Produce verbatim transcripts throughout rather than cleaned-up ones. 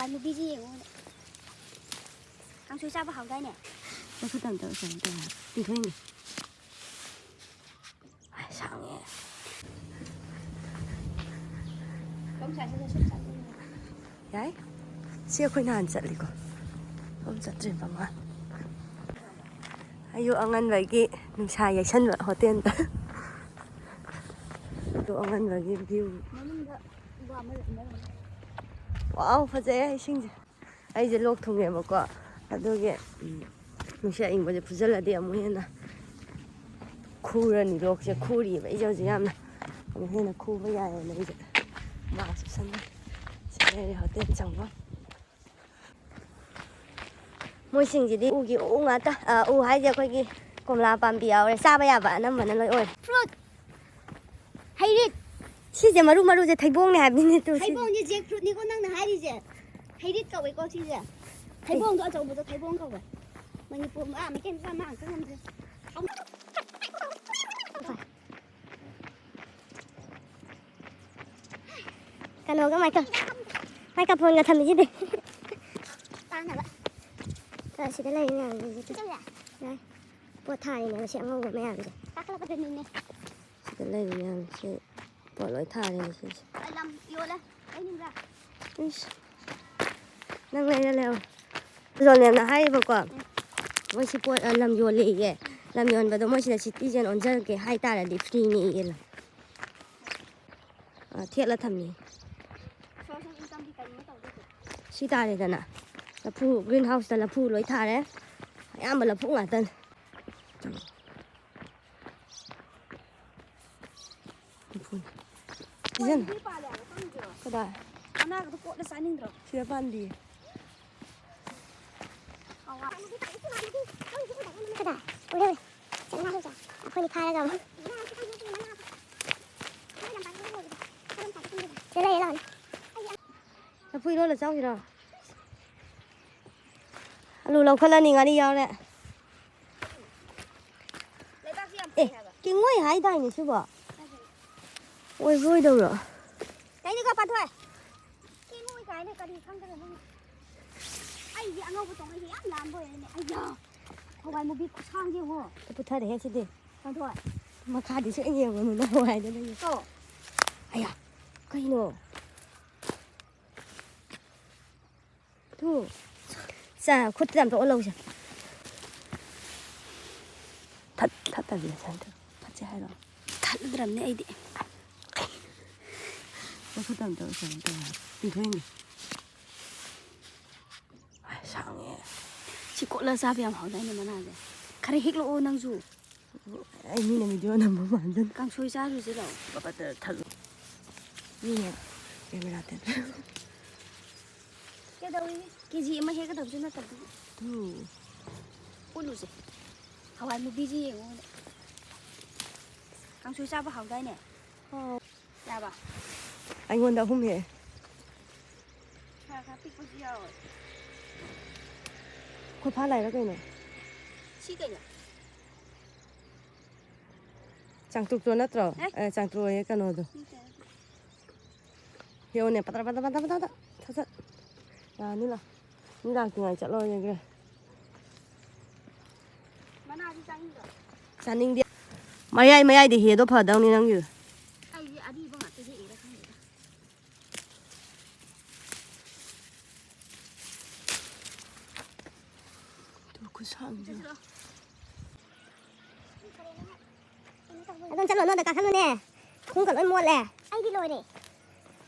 ꯅꯨꯄꯤꯁꯤ ꯌꯦꯡꯉꯨꯅꯦ꯫ ꯀꯥꯡꯁꯣꯏ ꯆꯥꯕ ꯍꯥꯎꯗꯥꯏꯅꯦ? ꯆꯠꯈꯠꯇꯅ ꯇꯧꯔ ꯀꯩꯅꯣ ꯇꯧꯔꯦ ꯍꯥꯏꯕ꯫ ꯇꯤꯡꯊꯣꯛꯏꯅꯦ꯫ ꯑꯁ, ꯁꯥꯡꯉꯦ꯫ ꯌꯥꯏ꯫ ꯁꯤ ꯑꯩꯈꯣꯏ ꯅꯍꯥꯟ ꯆꯠꯂꯤꯀꯣ꯫ ꯁꯣꯝ ꯆꯠꯇ꯭ꯔꯤ ꯃꯃꯥꯡ꯫ ꯑꯌꯨꯛ ꯑꯉꯟꯕꯒꯤ ꯅꯨꯡꯁꯥ ꯌꯩꯁꯟꯕ ꯍꯣꯇꯦꯜꯗ꯫ ꯑꯌꯨꯛ ꯑꯉꯟꯕꯒꯤ view꯫ ꯃꯅꯨꯡꯗ ꯎ ꯋꯥ ꯑꯃ ꯂꯩꯔꯝꯃꯦ꯫ ꯋꯥꯎ, ꯐꯖꯩꯌꯦ ꯏꯁꯤꯡꯁꯦ꯫ ꯑꯩꯁꯦ ꯂꯣꯛ ꯊꯨꯡꯉꯦꯕꯀꯣ꯫ ꯑꯗꯨꯒꯤ, ꯎꯝ, ꯅꯨꯡꯁꯤꯠ ꯑꯏꯪꯕꯁꯦ ꯐꯨꯖꯜꯂꯗꯤ ꯑꯃꯨꯛ ꯍꯦꯟꯅ ꯈꯨꯔꯅꯤ꯫ ꯂꯣꯛꯁꯦ ꯈꯨꯔꯤꯕ ꯑꯩꯁꯦ ꯍꯧꯖꯤꯛ ꯌꯥꯝꯅ꯫ ꯑꯃꯨꯛ ꯍꯦꯟꯅ ꯈꯨꯕ ꯌꯥꯏꯌꯦꯅ ꯑꯩꯁꯦ mask ꯎꯞꯁꯟꯕꯅꯤ꯫ ꯁꯤ ꯂꯩꯔꯦ ꯍꯣꯇꯦꯜ ꯆꯪꯕꯝ꯫ ꯃꯣꯏꯁꯤꯡꯁꯤꯗꯤ ꯎꯒꯤ ꯎ ꯉꯥꯛꯇ꯫ ꯑ, ꯎ ꯍꯥꯏꯁꯦ ꯑꯩꯈꯣꯏꯒꯤ ꯀꯣꯝꯂꯥ ꯄꯥꯝꯕꯤ ꯌꯥꯎꯔꯦ, ꯆꯥꯕ ꯌꯥꯕ ꯑꯅꯝꯕꯅ ꯂꯣꯏ ꯑꯣꯏꯔꯦ꯫ Fruit꯫ ꯍꯩꯔꯤꯠ꯫ ꯁꯤꯁꯦ ꯃꯔꯨ ꯃꯔꯨꯁꯦ ꯊꯩꯕꯣꯡꯅꯦ ꯍꯥꯏꯕꯅꯤꯅꯦ, ꯇꯨ ꯁꯤ꯫ ꯊꯩꯕꯣꯡꯁꯦ jackfruitꯅꯤꯀꯣ ꯅꯪꯅ ꯍꯥꯏꯔꯤꯁꯦ꯫ ꯍꯩꯔꯤꯠ ꯀꯧꯋꯦꯀꯣ ꯁꯤꯁꯦ꯫ ꯊꯩꯕꯣꯡꯗꯣ ꯑꯆꯧꯕꯗꯣ ꯊꯩꯕꯣꯡ ꯀꯧꯋꯦ꯫ ꯃꯅꯤꯄꯨꯔ, ꯑꯥ, ꯃꯩꯇꯩ ꯃꯆꯥ ꯃꯥ ꯉꯥꯛꯇ ꯉꯝꯗ꯭ꯔꯦ꯫ ꯀꯩꯅꯣꯒ micro-, microphoneꯒ ꯊꯝꯃꯤꯁꯤꯗꯤ꯫ ꯇꯥꯅꯕ꯫ ꯑ, ꯁꯤꯗ ꯂꯩꯔꯤ ꯃꯌꯥꯝꯁꯤꯡꯁꯦ꯫ ꯏꯆꯧꯁꯦ꯫ ꯌꯥꯏ꯫ ꯄꯣꯠ ꯊꯥꯔꯤꯅꯦꯕ ꯁꯤ ꯑꯉꯧꯕ ꯃꯌꯥꯝꯁꯦ꯫ ꯀꯥꯈꯠꯂꯛꯄꯗꯅꯤꯅꯦ꯫ ꯁꯤꯗ ꯂꯩꯔꯤ ꯃꯌꯥꯝꯁꯦ ꯄꯣꯠ ꯂꯣꯏ ꯊꯥꯔꯦꯅꯦ ꯁꯤꯁꯦ꯫ ꯑ, ꯂꯝ ꯌꯣꯜꯂꯦ꯫ ꯂꯩꯅꯤꯡꯕ꯭ꯔꯥ? ꯏꯁ꯫ ꯅꯪ ꯂꯩꯔ ꯂꯩꯔꯣ꯫ ꯖꯣꯅꯦꯜꯅ ꯍꯥꯏꯌꯦꯕꯀꯣ, ꯎꯝ꯫ ꯃꯣꯏꯁꯤ ꯄꯣꯠ, ꯑ, ꯂꯝ ꯌꯣꯜꯂꯦꯌꯦ꯫ ꯂꯝ ꯌꯣꯟꯕꯗꯣ ꯃꯣꯏ ꯁꯤꯗ citizen ꯑꯣꯟꯖꯔꯒꯦ ꯍꯥꯏ ꯇꯥꯔꯗꯤ freeꯅꯦꯌꯦ ꯂꯝ꯫ ꯑ, ꯊꯦꯠꯂ ꯊꯝꯃꯤ꯫ Source of incomeꯗꯤ ꯀꯔꯤꯅꯣ ꯇꯧꯗꯣꯏꯁꯦ? ꯁꯤ ꯇꯥꯔꯦꯗꯅ꯫ ꯂꯐꯨ, greenhouseꯇ ꯂꯐꯨ ꯂꯣꯏ ꯊꯥꯔꯦ꯫ ꯑꯌꯥꯝꯕ ꯂꯐꯨ ꯉꯥꯛꯇꯅꯦ꯫ ꯂꯐꯨꯅꯦ꯫ ꯄꯤꯖꯟ-, ꯄꯥꯜꯂꯦ ꯍꯥꯏꯕ, ꯈꯪꯗ꯭ꯔꯣ? ꯀꯗꯥꯏ? ꯃꯅꯥꯒꯗꯣ ꯀꯣꯠꯂ ꯆꯥꯅꯤꯡꯗ꯭ꯔꯣ? ꯁꯤꯗ ꯄꯥꯟꯗꯤꯌꯦ꯫ ꯀꯗꯥꯏ? ꯎꯔꯦ, ꯎꯔꯦ꯫ ꯆꯠꯂꯦ ꯍꯥꯏꯔꯤꯁꯦ꯫ ꯑꯩꯈꯣꯏꯅꯤ ꯐꯥꯔꯒ ꯑꯃꯨꯛ꯫ ꯁꯤꯗ ꯂꯩꯌꯦ, ꯂꯥꯛꯑꯣꯅꯦ꯫ ꯂꯐꯨ ꯏꯔꯣꯜꯂ ꯆꯥꯎꯁꯤꯔꯣ? ꯑꯂꯨ ꯂꯧꯈꯠꯂꯅꯤ, ꯉꯥꯔꯤ ꯌꯥꯎꯔꯦ꯫ ꯂꯩꯕꯥꯛꯁꯤ ꯌꯥꯝ ꯑꯦ, ꯐꯩ ꯍꯥꯏꯕ꯫ ꯀꯦꯡꯉꯣꯏ ꯍꯥꯏꯗꯥꯏꯅꯦ ꯁꯤꯕꯣ? ꯑꯣꯏꯕ꯭ꯔꯣ ꯑꯣꯏꯗꯕ꯭ꯔꯣ? ꯀꯩꯅꯣ ꯈꯔ ꯄꯥꯊꯣꯛꯑꯦ꯫ ꯀꯦꯡꯉꯣꯏ ꯀꯥꯏ꯫ ꯑꯩꯅ ꯀꯔꯤ ꯈꯪꯗꯅ ꯅꯪ? ꯑꯩꯗꯤ ꯑꯉꯧꯕ ꯇꯣꯡꯉꯩꯁꯦ ꯌꯥꯝ ꯂꯥꯝꯕ ꯑꯣꯏꯔꯦꯅꯦ꯫ ꯑꯩꯌꯥ! ꯍꯋꯥꯏ ꯃꯨꯕꯤ ꯈꯨꯁꯥꯡꯁꯦ ꯌꯦꯡꯉꯣ꯫ ꯄꯨꯊꯔꯦꯍꯦ ꯁꯤꯗꯤ꯫ ꯀꯥꯡꯊꯣꯏ꯫ ꯃꯈꯥꯗꯤ ꯁꯨꯛꯌꯦꯡ ꯌꯦꯡꯉꯨꯅꯨ ꯅꯪ ꯍꯋꯥꯏꯗꯣ ꯅꯪꯒꯤ꯫ ꯇꯣ꯫ ꯑꯌꯥ! ꯀꯩꯅꯣ? ꯇꯨ꯫ ꯁꯦ, ꯈꯨꯠꯇ ꯑꯝꯇ ꯑꯣꯠꯂꯧꯁꯦ꯫ ꯊꯠ-, ꯊꯠꯇꯕꯤꯗ ꯁꯨꯃꯥꯏꯅ ꯇꯧ꯫ ꯊꯠꯁꯦ ꯍꯥꯏꯔꯣ? ꯊꯠꯂꯗ꯭ꯔꯕꯅꯦ ꯑꯩꯗꯤ꯫ ꯅꯈꯨꯠꯇ ꯑꯝꯇ ꯁꯨꯃꯥꯏꯅ ꯇꯧ ꯍꯥꯏꯕ꯫ ꯇꯤꯡꯊꯣꯛꯏꯅꯦ꯫ ꯑꯁ, ꯁꯥꯡꯉꯦ꯫ ꯁꯤ ꯀꯣꯠꯂ ꯆꯥꯕ ꯌꯥꯝ ꯍꯥꯎꯗꯥꯏꯅꯦ ꯃꯅꯥꯁꯦ꯫ ꯈꯔ ꯍꯦꯛꯂꯛꯑꯣ ꯅꯪꯁꯨ꯫ ꯑꯩ ꯃꯤꯅ ꯚꯤꯗꯤꯑꯣ ꯅꯝꯕ ꯃꯥꯟꯗꯅ꯫ ꯀꯥꯡꯁꯣꯏ ꯆꯥꯔꯨꯁꯤ ꯂꯥꯛꯑꯣ꯫ ꯄꯠ ꯄꯠ ꯊꯠꯂꯨ꯫ ꯃꯤꯅ ꯀꯦꯃꯦꯔꯥ ꯇꯦꯟ꯫ ꯀꯩꯗꯧꯔꯤ? ꯀꯦ ꯖꯤ ꯑꯃ ꯍꯦꯛꯀꯗꯕꯁꯨ ꯅꯠꯇꯕꯗꯨꯕꯨ꯫ ꯎꯝ꯫ ꯎꯠꯂꯨꯁꯦ꯫ ꯍꯋꯥꯏ ꯃꯨꯕꯤꯁꯤ ꯌꯦꯡꯉꯨ꯫ ꯀꯥꯡꯁꯣꯏ ꯆꯥꯕ ꯍꯥꯎꯗꯥꯏꯅꯦ? ꯍꯥꯎ꯫ ꯌꯥꯕ? ꯑꯩꯉꯣꯟꯗ ꯑꯍꯨꯝ ꯍꯦꯛꯑꯦ꯫ ꯈꯔ ꯈꯔ ꯄꯤꯛꯄꯁꯨ ꯌꯥꯎꯋꯦ꯫ ꯈꯨꯠꯐꯥ ꯂꯥꯏꯔ ꯀꯩꯅꯣ? ꯁꯤ ꯀꯩꯅꯣ? ꯆꯥꯡꯇ꯭ꯔꯨꯛꯇꯣ ꯅꯠꯇ꯭ꯔꯣ? ꯑꯦ? ꯑꯦ, ꯆꯥꯡꯇ꯭ꯔꯨꯛ ꯑꯣꯏꯌꯦ ꯀꯩꯅꯣꯗꯣ꯫ ꯅꯠꯇꯦ, ꯅꯠꯇꯦ꯫ ꯍꯦꯛꯑꯣꯅꯦ, ꯄꯇ꯭ꯔ, ꯄꯇ꯭ꯔ, ꯄꯇ꯭ꯔ, ꯄꯇ꯭ꯔ, ꯄꯇ꯭ꯔ꯫ ꯁꯠ, ꯁꯠ꯫ ꯌꯥꯅꯤ ꯂꯥꯎ꯫ ꯃꯤ ꯂꯥꯛꯇ꯭ꯔꯤꯉꯥꯏ ꯆꯠꯂꯣ ꯌꯦꯡꯒꯦ꯫ ꯃꯅꯥꯗꯤ ꯆꯥꯅꯤꯡꯗ꯭ꯔꯣ? ꯆꯥꯅꯤꯡꯗꯦ꯫ ꯃꯌꯥꯏ ꯃꯌꯥꯏꯗ ꯍꯦꯗꯣ ꯐꯗꯧꯅꯤ ꯅꯪꯒꯤꯗꯣ꯫ ꯑꯩꯗꯤ ꯑꯔꯤꯕ ꯉꯥꯛꯇ ꯍꯦꯛꯏꯔꯥ ꯈꯪꯗꯦꯗ꯫ ꯇꯨ ꯈꯨꯁꯥꯡꯁꯦ꯫ ꯑꯗꯨꯝ ꯆꯠꯂꯣ, ꯅꯣꯟꯗ ꯀꯥꯈꯠꯂꯨꯅꯦ꯫ ꯈꯣꯡꯒ ꯂꯣꯏ ꯃꯣꯠꯂꯦ꯫ ꯑꯩꯗꯤ ꯂꯣꯏꯔꯦ꯫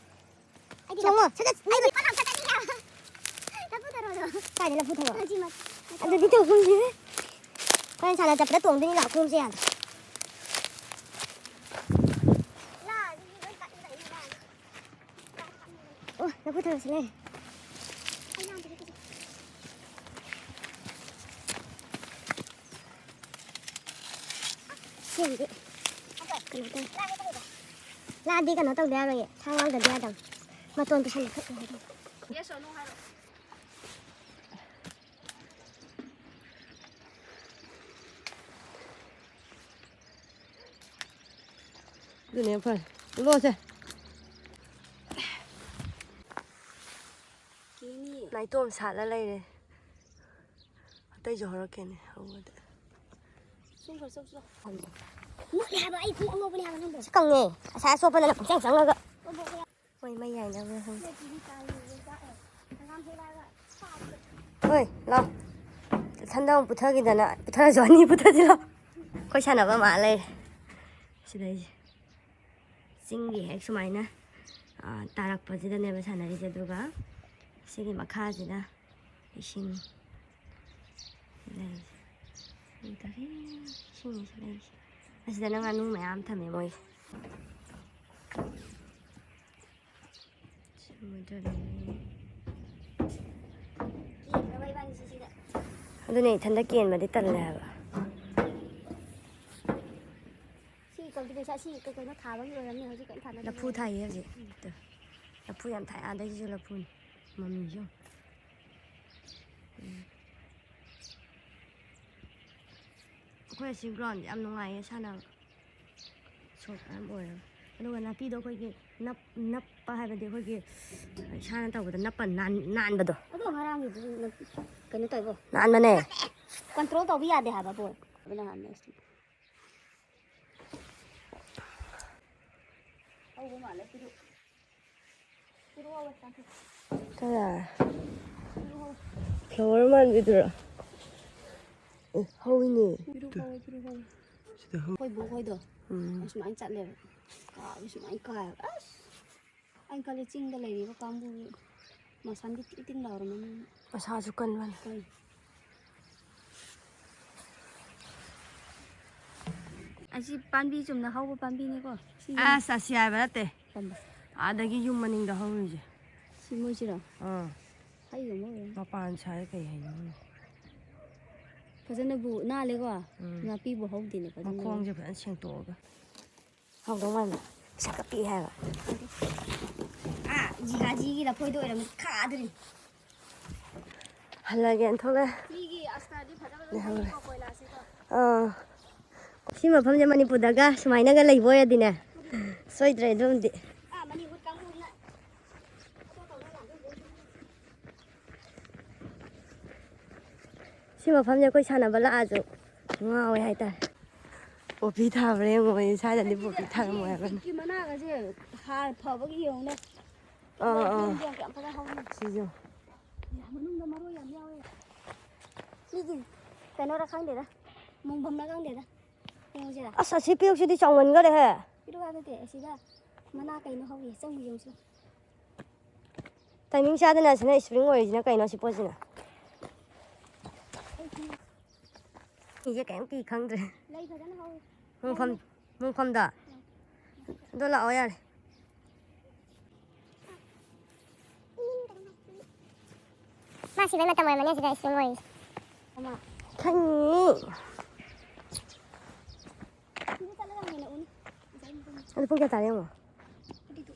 ꯑꯩꯗꯤ ꯆꯪꯉꯣ, ꯂꯐꯨ-, ꯁꯠ, ꯁꯠ, ꯑꯩꯗꯤ ꯄꯠ ꯂꯥꯎ ꯆꯠꯀꯅꯤ ꯍꯥꯏꯕ꯫ ꯂꯐꯨ ꯊꯔꯣꯗꯣ꯫ ꯀꯥꯏꯗ ꯂꯐꯨ ꯊꯔꯣ? ꯑꯁꯤ ꯃ-, ꯑꯗꯨꯗꯤ ꯇꯧꯒꯨꯝꯁꯦ꯫ ꯍꯣꯔꯦꯟ ꯁꯥꯟꯅ ꯆꯠꯄꯗ ꯇꯣꯡꯗꯣꯏꯅꯤ, ꯂꯥꯛꯑꯣ, ꯈꯣꯡꯎꯞꯁꯦ ꯌꯥꯗ꯭ꯔꯦ꯫ ꯂꯥ, ꯑꯗꯨꯗꯤ ꯂꯣꯏ ꯇꯠꯂꯦ, ꯂꯥ꯫ ꯑꯣ, ꯂꯐꯨ ꯊꯔꯣꯁꯨ ꯂꯩꯔꯦ꯫ ꯁꯤꯃꯗꯤ ꯀꯩꯅꯣ ꯇꯧ-, ꯂꯥꯗꯤ ꯀꯩꯅꯣ ꯇꯧꯗ ꯌꯥꯔꯣꯏꯌꯦ, ꯁꯥ ꯌꯥꯎꯗꯗꯤ ꯌꯥꯗꯕꯅꯤ꯫ ꯃꯇꯣꯟ ꯄꯤꯁꯜꯂꯨ ꯈꯛ ꯉꯥꯏꯔꯦ꯫ ꯑꯗꯨꯅ ꯍꯦꯟꯅ ꯐꯔꯦ꯫ ꯂꯣꯁꯦ꯫ ꯅꯥꯏꯇꯣꯝ ꯁꯥꯠꯂ ꯂꯩꯔꯦ꯫ ꯑꯇꯩꯁꯨ ꯍꯧꯔꯛꯀꯦꯅꯦ ꯍꯧꯕꯗ꯫ ꯃꯣꯠꯂꯦ ꯍꯥꯏꯕ, ꯑꯩ ꯈꯣꯡꯎꯞ ꯑꯉꯧꯕꯅꯦ ꯍꯥꯏꯕ ꯅꯪꯕꯣ꯫ ꯁꯤ ꯀꯪꯉꯦ꯫ ꯉꯁꯥꯏ ꯑꯆꯣꯠꯄꯅ ꯄꯨꯡꯆꯪ ꯆꯪꯉꯒ꯫ ꯃꯣꯏ ꯃꯩ ꯌꯥꯏꯅꯕ꯭ꯔꯥ ꯈꯪꯗꯦ꯫ ꯍꯣꯏ, ꯂꯥꯎ꯫ ꯏꯊꯟꯗ ꯑꯃꯨꯛ ꯄꯨꯊꯈꯤꯗꯅ, ꯄꯨꯊꯔꯁꯨ ꯑꯅꯤ ꯄꯨꯊꯁꯤ ꯂꯥꯎ꯫ ꯑꯩꯈꯣꯏ ꯁꯥꯟꯅꯕ ꯃꯥ ꯂꯩꯔꯦ ꯁꯤꯗꯩꯁꯦ꯫ ꯆꯤꯡꯒꯤ ꯍꯦꯛ ꯁꯨꯃꯥꯏꯅ, ꯑ, ꯇꯥꯔꯛꯄꯁꯤꯗꯅꯦꯕ ꯁꯥꯟꯅꯔꯤꯁꯦ꯫ ꯑꯗꯨꯒ ꯁꯤꯒꯤ ꯃꯈꯥꯁꯤꯗ ꯏꯁꯤꯡ ꯂꯩ꯫ ꯂꯩꯇꯔꯦ꯫ ꯏꯁꯤꯡꯁꯤ ꯂꯩꯁꯦ꯫ ꯑꯁꯤꯗꯅ ꯉꯥꯅꯨ ꯃꯌꯥꯝ ꯊꯝꯃꯦ ꯃꯣꯏ꯫ ꯁꯃꯨꯗ꯭ꯔ ꯂꯩꯔꯦ꯫ ꯑꯗꯨꯅꯦ, ꯏꯊꯟꯗ ꯀꯦꯟꯕꯗꯤ ꯇꯜꯂꯦ ꯍꯥꯏꯕ꯫ ꯁꯤ ꯀꯜꯇꯤꯚꯦꯁꯟ, ꯁꯤ ꯀꯩ ꯀꯩꯅꯣ ꯊꯥꯕꯒꯤ ꯑꯣꯏꯔꯝꯅꯤ, ꯍꯧꯖꯤꯛ ꯀꯩꯝ ꯊꯥꯅꯗꯕ ꯂꯐꯨ ꯑꯣꯏꯔꯝꯅꯤ꯫ ꯊꯥꯏꯌꯦ ꯍꯧꯖꯤꯛ꯫ ꯇꯨ꯫ ꯂꯐꯨ ꯌꯥꯝ ꯊꯥꯏ, ꯑꯥꯗꯒꯤꯁꯨ ꯂꯐꯨꯅꯤ꯫ ꯃꯃꯤꯁꯨ ꯌꯦꯡꯉꯨ꯫ ꯎꯝ꯫ ꯑꯩꯈꯣꯏ ꯑꯁꯤ ꯒ꯭ꯔꯥꯎꯟꯁꯦ ꯌꯥꯝ ꯅꯨꯡꯉꯥꯏꯌꯦ ꯁꯥꯟꯅꯕ꯫ ꯁꯣꯛ ꯌꯥꯝ ꯑꯣꯏꯔꯒ꯫ ꯑꯗꯨꯒ ꯅꯥꯄꯤꯗꯣ ꯑꯩꯈꯣꯏꯒꯤ ꯅꯞ-, ꯅꯞꯄ ꯍꯥꯏꯕꯗꯤ ꯑꯩꯈꯣꯏꯒꯤ ꯏꯁꯥꯅ ꯇꯧꯕꯗ ꯅꯞꯄ ꯅꯥꯟ-, ꯅꯥꯟꯕꯗꯣ꯫ ꯑꯗꯣ ꯉꯔꯥꯡꯒꯤꯗꯨ ꯀꯩꯅꯣ ꯇꯧꯕꯣ꯫ ꯅꯥꯟꯕꯅꯦ꯫ ꯀꯟꯇ꯭ꯔꯣꯜ ꯇꯧꯕ ꯌꯥꯗꯦ ꯍꯥꯏꯕ ꯕꯣꯜ꯫ ꯑꯗꯨꯅ ꯍꯥꯟꯅ ꯍꯧꯕ ꯃꯥꯜꯂꯦ ꯄꯤꯔꯨꯛ꯫ ꯄꯤꯔꯨꯛ ꯍꯧꯋꯦ, ꯆꯥꯊꯣꯛ꯫ ꯀꯅꯥ? ꯄꯤꯔꯨꯛ ꯍꯧꯋꯦ꯫ ꯐ꯭ꯂꯥꯋꯔ ꯃꯥꯟꯕꯤꯗꯨꯔꯣ? ꯑꯦ, ꯍꯧꯋꯤꯅꯦ꯫ ꯄꯤꯔꯨꯛ ꯍꯧꯋꯦ, ꯄꯤꯔꯨꯛ ꯍꯧꯋꯦ꯫ ꯁꯤꯗ ꯍꯧ-, ꯑꯩꯈꯣꯏ ꯕꯣꯛ ꯍꯣꯏꯗꯣ꯫ ꯎꯝ꯫ ꯑꯁꯨꯃꯥꯏꯅ ꯆꯠꯂꯦꯕ꯫ ꯀꯥꯕ ꯁꯨꯃꯥꯏꯅ ꯀꯥꯏꯕ꯫ ꯑꯁ! ꯑꯩꯅ ꯈꯜꯂꯦ ꯆꯤꯡꯗ ꯂꯩꯔꯤꯕ ꯀꯥꯡꯕꯨꯁꯦ ꯃꯁꯟꯗꯤ ꯇꯤꯡ ꯇꯤꯡ ꯂꯥꯎꯔꯝꯃꯅꯤ꯫ ꯃꯁꯥꯁꯨ ꯀꯟꯕꯅꯤ꯫ ꯀꯟ-, ꯑꯁꯤ ꯄꯥꯝꯕꯤ ꯆꯨꯝꯅ ꯍꯧꯕ ꯄꯥꯝꯕꯤꯅꯤꯀꯣ? ꯁꯤ ꯌꯨꯝ ꯑꯁ, ꯑꯁꯤ ꯍꯥꯏꯕ ꯅꯠꯇꯦ꯫ ꯀꯝꯕ? ꯑꯥꯗꯒꯤ ꯌꯨꯝ ꯃꯅꯤꯡꯗ ꯍꯧꯔꯤꯁꯦ꯫ ꯁꯤ ꯃꯣꯏꯁꯤꯔꯣ? ꯑꯥ꯫ ꯍꯩꯒꯨꯝꯕ ꯑꯣꯏꯔꯝꯅꯤ꯫ ꯃꯄꯥꯟ ꯁꯥꯏ ꯀꯩ ꯍꯩꯅꯣ ꯈꯪꯗꯦ꯫ ꯐꯖꯅꯕꯨ ꯅꯥꯜꯂꯦꯀꯣ? ꯎꯝ꯫ ꯅꯥꯄꯤꯕꯨ ꯍꯧꯗꯦꯅꯦ ꯐꯖꯅ꯫ ꯃꯈꯣꯡꯁꯦ ꯐꯖꯅ ꯁꯦꯡꯇꯣꯛꯑꯒ꯫ ꯍꯧꯗꯧ ꯃꯥꯟꯕ꯫ ꯄꯩꯁꯥ ꯈꯔ ꯄꯤꯛꯑꯦ ꯍꯥꯏꯕ꯫ ꯑꯥ, ꯖꯤꯒꯥꯖꯤꯒꯤ ꯂꯐꯣꯏꯗꯣ ꯑꯣꯏꯔꯝꯃꯗꯤ ꯈꯥꯗ꯭ꯔꯤ꯫ ꯍꯜꯂꯒꯦꯅ ꯊꯣꯛꯂꯛꯑꯦ꯫ ꯃꯤꯒꯤ ꯑꯁꯇꯔꯗꯤ ꯐꯖ ꯐꯖꯅ ꯂꯩꯍꯧꯔꯦ꯫ ꯊꯣꯛꯏꯀꯣ ꯀꯣꯏꯂꯥꯁꯁꯤꯀꯣ꯫ ꯑꯥ꯫ ꯁꯤ ꯃꯐꯝꯁꯦ ꯃꯅꯤꯄꯨꯔꯗꯒ ꯁꯨꯃꯥꯏꯅꯒ ꯂꯩꯕ ꯑꯣꯏꯔꯗꯤꯅꯦ, ꯁꯣꯏꯗ꯭ꯔꯦ ꯑꯗꯨꯝꯗꯤ꯫ ꯑꯥ, ꯃꯅꯤꯄꯨꯔ ꯀꯥꯡꯕꯨꯅ ꯐꯣꯇꯣ ꯇꯧꯕ ꯌꯥꯗꯣꯏꯅꯦ꯫ ꯁꯤ ꯃꯐꯝꯁꯦ ꯑꯩꯈꯣꯏ ꯁꯥꯟꯅꯕ ꯂꯥꯛꯑꯁꯨ ꯉꯥꯎꯋꯦ ꯍꯥꯏꯇꯥꯔꯦ꯫ ꯄꯣꯄꯤ ꯊꯥꯕ꯭ꯔꯥ ꯌꯦꯡꯉꯣ, ꯁ꯭ꯋꯥꯏꯗꯗꯤ ꯄꯣꯄꯤ ꯊꯥꯔꯝꯃꯣꯏ ꯍꯥꯏꯕꯅꯤ꯫ ꯍꯧꯖꯤꯛꯀꯤ ꯃꯅꯥꯒꯁꯦ ꯍꯥꯔ ꯐꯕꯒꯤ ꯌꯦꯡꯉꯨꯅꯦ꯫ ꯑꯥ, ꯑꯥ꯫ ꯌꯦꯡꯉꯨꯅꯦ, ꯌꯥꯝ ꯐꯖꯅ ꯍꯧꯔꯤ꯫ ꯁꯤꯁꯨ꯫ ꯃꯅꯨꯡꯗ ꯃꯔꯣꯏ ꯌꯥꯝ ꯌꯥꯎꯋꯦ꯫ ꯃꯤꯒꯤ ꯀꯩꯅꯣꯔ ꯈꯪꯗꯦꯗ, ꯃꯣꯡꯐꯝꯂ ꯈꯪꯗꯦꯗ꯫ ꯌꯦꯡꯉꯨꯁꯤꯔꯥ? ꯑꯁ, ꯑꯁꯤ ꯄꯤꯔꯨꯛꯁꯤꯗꯤ ꯆꯥꯎꯃꯟꯈꯔꯦꯍꯦ꯫ ꯄꯤꯔꯨꯛ ꯍꯥꯏꯕ ꯅꯠꯇꯦ, ꯑꯁꯤꯗ ꯃꯅꯥ ꯀꯩꯅꯣ ꯍꯧꯔꯤ, ꯆꯪꯉꯨ ꯌꯦꯡꯉꯨꯁꯤ꯫ ꯇꯥꯏꯃꯤꯡ ꯆꯥꯗꯅ ꯑꯁꯤꯅ spring ꯑꯣꯏꯔꯤꯁꯤꯅ ꯀꯩꯅꯣ, ꯁꯤ ꯄꯣꯠꯁꯤꯅ? ꯃꯤꯁꯦ ꯀꯩꯝ ꯀꯤ ꯈꯪꯗ꯭ꯔꯦ꯫ ꯂꯩ ꯐꯖꯅ ꯍꯧꯋꯤ꯫ ꯃꯣꯡꯐꯝ, ꯃꯣꯡꯐꯝꯗ? ꯑꯗꯣ ꯂꯥꯛꯑꯣ ꯌꯥꯔꯦ꯫ ꯃꯥ ꯁꯤꯕꯩ ꯃꯇꯝ ꯑꯣꯏꯔꯝꯃꯅꯤ ꯑꯁꯤꯗ spring ꯑꯣꯏꯔꯤꯁꯦ꯫ ꯑꯃ꯫ ꯈꯪꯉꯤ꯫ ꯁꯤꯗ ꯆꯠꯂꯒ ꯍꯦꯟꯅ ꯎꯅꯤ꯫ ꯉꯁꯥꯏ ꯃꯐꯝ ꯑꯗꯨ ꯄꯨꯡ ꯀꯌꯥ ꯇꯥꯔꯦ ꯌꯦꯡꯉꯣ꯫ ꯐꯗꯤꯗꯨ꯫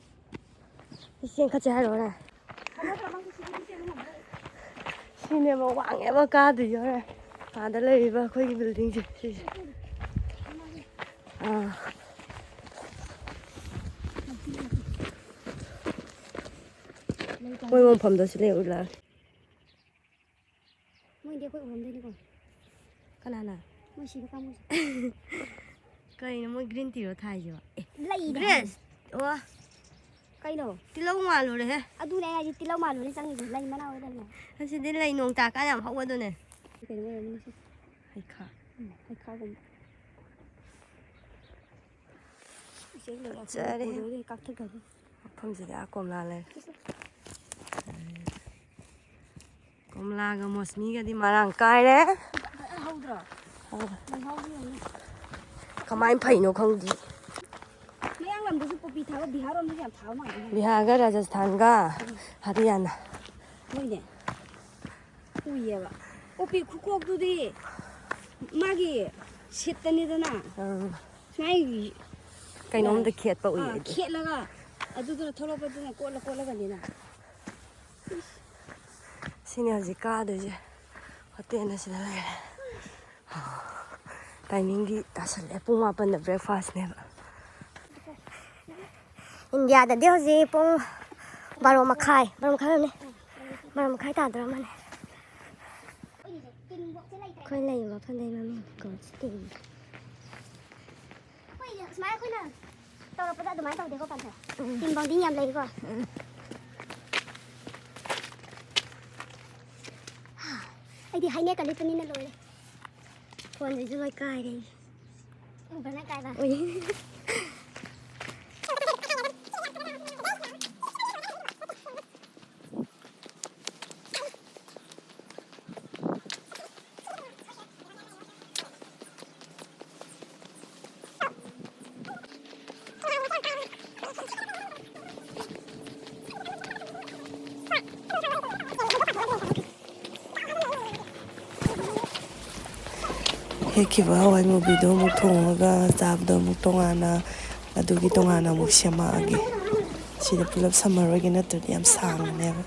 ꯁꯤ ꯆꯦꯟꯈꯠꯁꯦ ꯍꯥꯏꯔꯣ ꯍꯣꯔꯦꯟ? ꯐꯖꯗ꯭ꯔꯣ ꯃꯥꯒꯤ ꯁꯤꯗꯤ ꯆꯦꯟꯕ ꯉꯝꯃꯔꯣꯏ꯫ ꯁꯤꯅꯦꯕ ꯋꯥꯡꯉꯦꯕ ꯀꯥꯗꯣꯏꯁꯦ ꯍꯣꯔꯦꯟ꯫ ꯑꯥꯗ ꯂꯩꯔꯤꯕ ꯑꯩꯈꯣꯏꯒꯤ buildingꯁꯦ ꯁꯤꯁꯦ꯫ ꯑꯥ꯫ ꯃꯣꯏ ꯃꯣꯡꯐꯝꯗꯣ ꯁꯤ ꯂꯩ ꯎꯠꯂꯛꯑꯒꯦ꯫ ꯃꯣꯏꯗꯤ ꯑꯩꯈꯣꯏ ꯎꯔꯝꯗꯣꯏꯅꯤꯀꯣ꯫ ꯀꯅꯥꯅ? ꯃꯣꯏ ꯁꯤꯕ ꯀꯥꯡꯕꯨꯁꯦ꯫ ꯀꯩꯅꯣ ꯃꯣꯏ green teaꯔꯣ ꯊꯥꯏꯁꯤꯕꯣ? ꯑꯦ, ꯂꯩꯅꯦ꯫ Grace! ꯑꯣ꯫ ꯀꯩꯅꯣ? ꯇꯤꯜꯍꯧ ꯃꯥꯜꯂꯨꯔꯦꯍꯦ꯫ ꯑꯗꯨꯅꯦ ꯑꯩ ꯍꯥꯏꯁꯦ, ꯇꯤꯜꯍꯧ ꯃꯥꯜꯂꯨꯔꯦ ꯆꯪꯉꯤꯁꯦ, ꯂꯩ ꯃꯅꯥ ꯑꯣꯏ ꯂꯩꯔꯝꯃꯦ꯫ ꯑꯁꯤꯗꯤ ꯂꯩ ꯅꯣꯡ ꯇꯥꯔꯀꯥꯟꯗ ꯌꯥꯝ ꯍꯧꯕꯗꯨꯅꯦ꯫ ꯀꯩꯅꯣ ꯑꯣꯏꯔꯝꯅꯤ ꯁꯤ꯫ ꯍꯩꯈꯥ꯫ ꯎꯝ, ꯍꯩꯈꯥꯒꯨꯝꯕ꯫ ꯎꯆꯦꯛ ꯂꯩꯔꯦ, ꯐꯖꯔꯦ꯫ ꯀꯣꯔꯤꯗꯣꯔꯗꯒꯤ ꯀꯥꯞꯊꯈ꯭ꯔꯅꯤ꯫ ꯃꯐꯝꯁꯤꯗ ꯑꯥ ꯀꯣꯝꯂꯥ ꯂꯩꯔꯦ꯫ ꯀꯣꯝꯂꯥꯒ ꯃꯣꯁꯃꯤꯒꯗꯤ ꯃꯔꯥꯡ ꯀꯥꯏꯔꯦ꯫ ꯐꯖꯅ ꯍꯧꯗ꯭ꯔꯣ? ꯑꯥ꯫ ꯂꯩꯍꯥꯎꯗꯤ ꯌꯦꯡꯉꯨꯅꯦ꯫ ꯀꯃꯥꯏꯅ ꯐꯩꯅꯣ ꯈꯪꯗꯦ꯫ ꯃꯌꯥꯡ ꯂꯝꯗꯁꯨ ꯄꯣꯄꯤ ꯊꯥꯕ, ꯕꯤꯍꯥꯔ ꯔꯣꯝꯗꯁꯨ ꯌꯥꯝ ꯊꯥꯕ ꯃꯥꯜꯂꯦ꯫ ꯕꯤꯍꯥꯔꯒ ꯔꯥꯖꯁꯊꯥꯟꯒ ꯎꯝ꯫ ꯍꯔꯤꯌꯥꯅꯥ꯫ ꯃꯣꯏꯅꯦ꯫ ꯎꯏꯌꯦꯕ꯫ ꯄꯣꯄꯤ ꯈꯨꯀꯣꯛꯇꯨꯗꯤ ꯃꯥꯒꯤ ꯁꯤꯠꯇꯅꯤꯗꯅ꯫ ꯑꯥ꯫ ꯁꯨꯃꯥꯏꯅ ꯀꯩꯅꯣꯝꯗ ꯈꯦꯠꯄ ꯎꯏ ꯑꯥ, ꯑꯩꯗꯤ꯫ ꯈꯦꯠꯂꯒ ꯑꯗꯨꯗꯨꯅ ꯊꯣꯛꯂꯛꯄꯗꯨꯅ ꯀꯣꯠꯂ ꯀꯣꯠꯂꯒꯅꯤꯅ꯫ ꯁꯤꯅꯦ ꯍꯧꯖꯤꯛ ꯀꯥꯗꯣꯏꯁꯦ꯫ ꯍꯣꯇꯦꯜ ꯑꯁꯤꯗ ꯂꯩꯔꯦ꯫ ꯇꯥꯏꯃꯤꯡꯗꯤ ꯇꯥꯁꯜꯂꯛꯑꯦ꯫ ꯄꯨꯡ ꯃꯥꯄꯟꯗ breakfastꯅꯦꯕ꯫ ꯏꯟꯗꯤꯌꯥꯗꯗꯤ ꯍꯧꯖꯤꯛ ꯄꯨꯡ ꯕꯥꯔꯣ ꯃꯈꯥꯏ, ꯕꯥꯔꯣ ꯃꯈꯥꯏ ꯑꯣꯏꯔꯝꯅꯤ꯫ ꯕꯥꯔꯣ ꯃꯈꯥꯏ ꯇꯥꯗꯣꯔꯝꯃꯅꯤ꯫ ꯑꯩꯈꯣꯏ ꯂꯩꯔꯤꯕ ꯃꯐꯝꯗꯩ ꯃꯃꯤꯡ ꯀꯧꯔ ꯆꯠꯇꯣꯏꯅꯤ꯫ ꯍꯣꯏ, ꯁꯨꯃꯥꯏꯅ ꯑꯩꯈꯣꯏꯅ ꯇꯧꯔꯛꯄꯗ ꯑꯗꯨꯃꯥꯏꯅ ꯇꯧꯗꯦꯀꯣ, ꯄꯥꯟꯊꯣꯏ? ꯎꯝ꯫ Team bonding ꯌꯥꯝ ꯂꯩꯀꯣ꯫ ꯎꯝ꯫ ꯑꯩꯗꯤ ꯍꯥꯏꯅꯦꯛꯀ ꯂꯤꯠꯄꯅꯤꯅ ꯂꯣꯏꯔꯦ꯫ ꯐꯣꯟꯁꯤꯁꯨ ꯂꯣꯏ ꯀꯥꯏꯔꯦ꯫ ꯎꯕ꯭ꯔꯥ ꯅꯪ ꯀꯥꯏꯕ? ꯎꯏ꯫ ꯍꯦꯛꯈꯤꯕ ꯍꯋꯥꯏ ꯃꯨꯕꯤꯗꯣ ꯑꯃꯨꯛ ꯊꯣꯡꯉꯒ ꯆꯥꯕꯗꯣ ꯑꯃꯨꯛ ꯇꯣꯉꯥꯟꯅ, ꯑꯗꯨꯒꯤ ꯇꯣꯉꯥꯟꯅ ꯑꯃꯨꯛ ꯁꯦꯝꯃꯛꯑꯒꯦ꯫ ꯁꯤꯗ ꯄꯨꯂꯞ ꯁꯝꯃꯔꯣꯏꯒꯦ, ꯅꯠꯇ꯭ꯔꯗꯤ ꯌꯥꯝ ꯁꯥꯡꯉꯅꯦꯕ꯫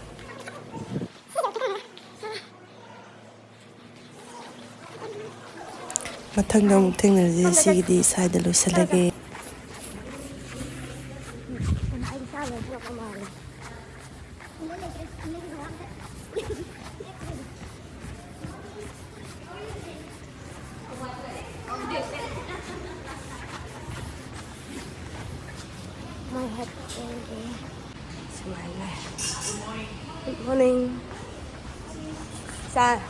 ꯃꯊꯪꯗ ꯑꯃꯨꯛ ꯊꯦꯡꯅꯔꯁꯤ꯫ ꯁꯤꯒꯤꯗꯤ ꯁ꯭ꯋꯥꯏꯗ ꯂꯣꯏꯁꯤꯜꯂꯒꯦ꯫ ꯃꯣꯏ ꯍꯦꯠ ꯁꯨꯃꯥꯏꯅ꯫ Good morning꯫ ꯆꯥ-,